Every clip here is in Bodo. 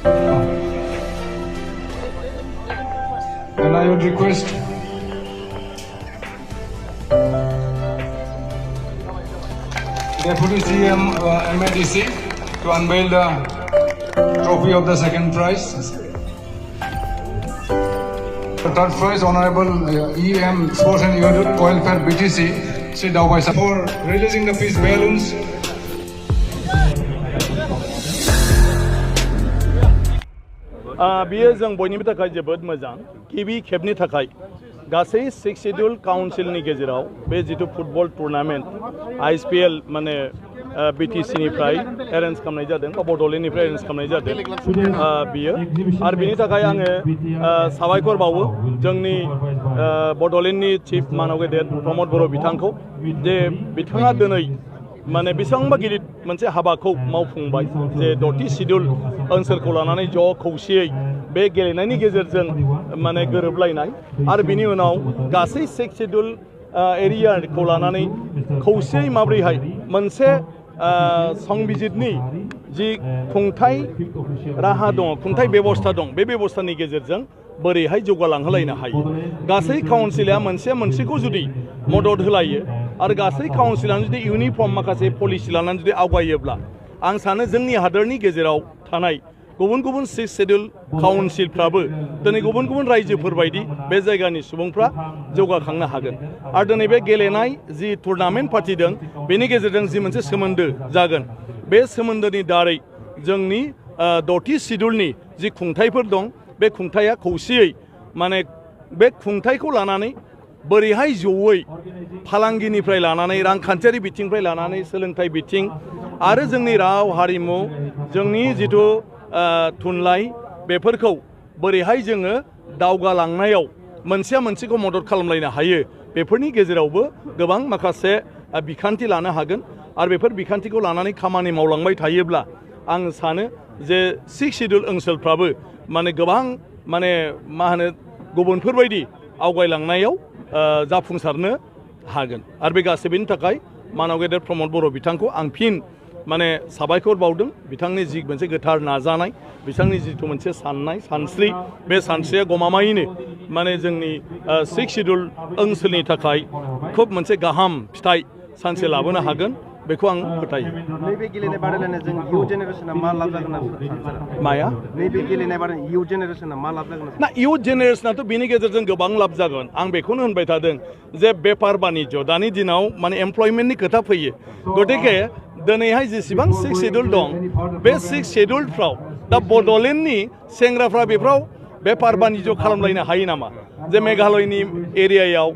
And I would request Deputy CM MADC to unveil the trophy of the second prize. The third prize, Honorable EM Sports and Youth Welfare BTC, Sri Daubai for releasing the peace balloons. बियो जों बयनिबो थाखाय जोबोद मोजां गिबि खेबनि थाखाय गासै 6 शेड्यूल काउन्सिलनि गेजेराव बे जितु फुटबल टुर्नामेन्ट ISPL माने BTC निफ्राय एरेन्ज खालामनाय जादों बा बड'लेण्डनिफ्राय एरेन्ज खालामनाय जादों बियो आरो बिनि थाखाय आङो साबायखर बावो जोंनि बड'लेण्डनि चिफ मानव गेदेर प्रमद बर' बिथांखौ जे बिथाङा दिनै माने बेसेबांबा गिदिर मोनसे हाबाखौ मावफुंबाय जे 10थि शेड्यूल ओनसोलखौ लानानै ज' खौसेयै बे गेलेनायनि गेजेरजों माने गोरोबलायनाय आरो बिनि उनाव गासै 6 शेड्यूल एरियाखौ लानानै खौसेयै माब्रैहाय मोनसे संबिजितनि जि खुंथाय राहा दङ खुंथाय बेबस्था दं बे बेबस्थानि गेजेरजों बोरैहाय जौगालांहोलायनो हायो गासै काउन्सिला मोनसेखौ जुदि मदद होलायो आरो गासै काउन्सिलानो जुदि इउनिफर्म माखासे पलिसि लानानै जुदि आवगायोब्ला आं सानो जोंनि हादरनि गेजेराव थानाय गुबुन गुबुन 6 शेड्यूल काउन्सिलफ्राबो दिनै गुबुन गुबुन रायजोफोर बायदि बे जायगानि सुबुंफ्रा जौगाखांनो हागोन आरो दिनै बे गेलेनाय जि टुर्नामेन्ट फाथिदों बेनि गेजेरजों जि मोनसे सोमोन्दो जागोन बे सोमोन्दोनि दारै जोंनि 10थि शेड्यूलनि जि खुंथायफोर दं बे खुंथाया खौसेयै माने बे खुंथायखौ लानानै बोरैहाय जयै फालांगिनिफ्राय लानानै रांखान्थियारि बिथिंनिफ्राय लानानै सोलोंथाइ बिथिं आरो जोंनि राव हारिमु जोंनि जिथु थुनलाइ बेफोरखौ बोरैहाय जोङो दावगालांनायाव मोनसेया मोनसेखौ मदद खालामलायनो हायो बेफोरनि गेजेरावबो गोबां माखासे बिखान्थि लानो हागोन आरो बेफोर बिखान्थिखौ लानानै खामानि मावलांबाय थायोब्ला आं सानो जे 6 शेड्यूल ओनसोलफ्राबो माने गोबां माने मा होनो गुबुनफोरबायदि आवगायलांनायाव जाफुंसारनो हागोन आरो बे गासैबोनि थाखाय मानव गेदेर प्रमद बर' बिथांखौ आं फिन माने साबायखर बावदों बिथांनि जि मोनसे गोथार नाजानाय बिथांनि जिथु मोनसे साननाय सानस्रि बे सानस्रिया गमामायैनो माने जोंनि 6 शेड्यूल ओनसोलनि थाखाय खोब मोनसे गाहाम फिथाइ सानसे लाबोनो हागोन बेखौ आं फोथायो नैबे गेलेनाय बादायलायनायजों इउ जेनेरेशना मा लाब जागोन माया नैबे गेलेनाय बादायनाय इउ जेनेरेशना मा लाब जागोन ना इउ जेनेरेशनाथ' बेनि गेजेरजों गोबां लाब जागोन आं बेखौनो होनबाय थादों जे बेफार बानिज्य दानि दिनाव माने एमप्लयमेन्टनि खोथा फैयो गतिके दिनैहाय जेसेबां 6 शेड्यूल दं बे 6 शेड्यूलफ्राव दा बड'लेण्डनि सेंग्राफ्रा बेफ्राव बेफार बानिज्य खालामलायनो हायो नामा जे मेघालयनि एरियायाव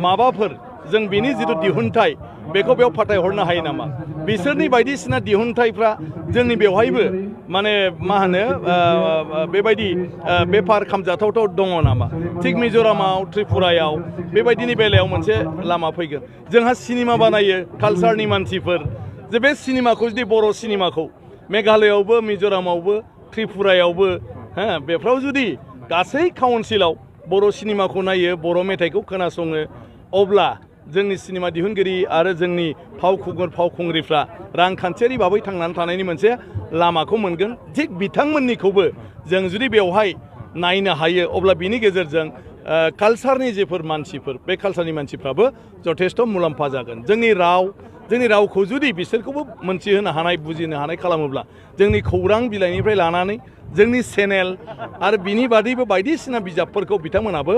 माबाफोर जों बिनि जिथु दिहुनथाय बेखौ बेयाव फाथायहरनो हायो नामा बिसोरनि बायदिसिना दिहुनथायफ्रा जोंनि बेवहायबो माने मा होनो बेबायदि बेफार खालामजाथावथाव दङ नामा थिग मिज'रामाव त्रिपुरायाव बेबायदिनि बेलायाव मोनसे लामा फैगोन जोंहा सिनेमा बानायो कालचारनि मानसिफोर जे बे सिनेमाखौ जुदि बर' सिनेमाखौ मेघालयआवबो मिज'रामावबो त्रिपुरायावबो बेफ्राव जुदि गासै काउन्सिलाव बर' सिनेमाखौ नायो बर' मेथाइखौ खोनासङो अब्ला जोंनि सिनेमा दिहुनगिरि आरो जोंनि फावखुंग्रिफ्रा रांखान्थियारि भाबै थांनानै थानायनि मोनसे लामाखौ मोनगोन थिग बिथांमोननिखौबो जों जुदि बेवहाय नायनो हायो अब्ला बिनि गेजेरजों कालचारनि जेफोर मानसिफोर बे कालचारनि मानसिफ्राबो जथेस्थ' मुलाम्फा जागोन जोंनि रावखौ जुदि बिसोरखौबो मोनथिहोनो हानाय बुजिनो हानाय खालामोब्ला जोंनि खौरां बिलाइनिफ्राय लानानै जोंनि चेनेल आरो बिनि बादैबो बायदिसिना बिजाबफोरखौ बिथांमोनाबो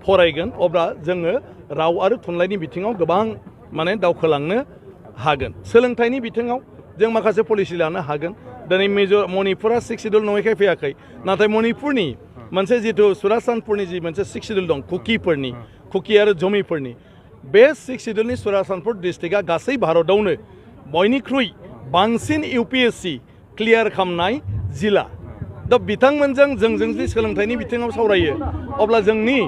फरायगोन अब्ला जोङो राव आरो थुनलाइनि बिथिङाव गोबां माने दावखोलांनो हागोन सोलोंथाइनि बिथिङाव जों माखासे पलिसि लानो हागोन दिनै मणिपुरा 6 शेड्यूल नङैखाय फैयाखै नाथाय मणिपुरनि मोनसे जिथु सुरासानपुरनि जि मोनसे 6 शेड्यूल दं कुकी आरो जमिफोरनि बे 6 शेड्यूलनि सुरासानपुर डिस्ट्रिक्टआ गासै भारतआवनो बयनिख्रुइ बांसिन UPSC क्लियार खालामनाय जिल्ला दा बिथांमोनजों जों जुदि सोलोंथाइनि बिथिङाव सावरायो अब्ला जोंनि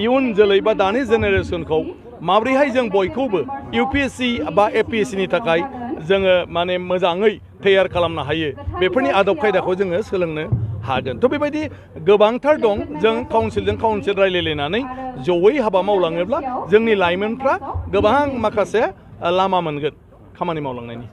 इयुन जोलै बा दानि जेनेरेशनखौ माब्रैहाय जों बयखौबो UPSC बा APSCनि थाखाय जोङो माने मोजाङै तैयार खालामनो हायो बेफोरनि आदब खायदाखौ जोङो सोलोंनो हागोन थ' बेबायदि गोबांथार दं जों काउन्सिलजों काउन्सिल रायलायलायनानै जयै हाबा मावलाङोब्ला जोंनि लाइमोनफ्रा गोबां माखासे लामा मोनगोन खामानि मावलांनायनि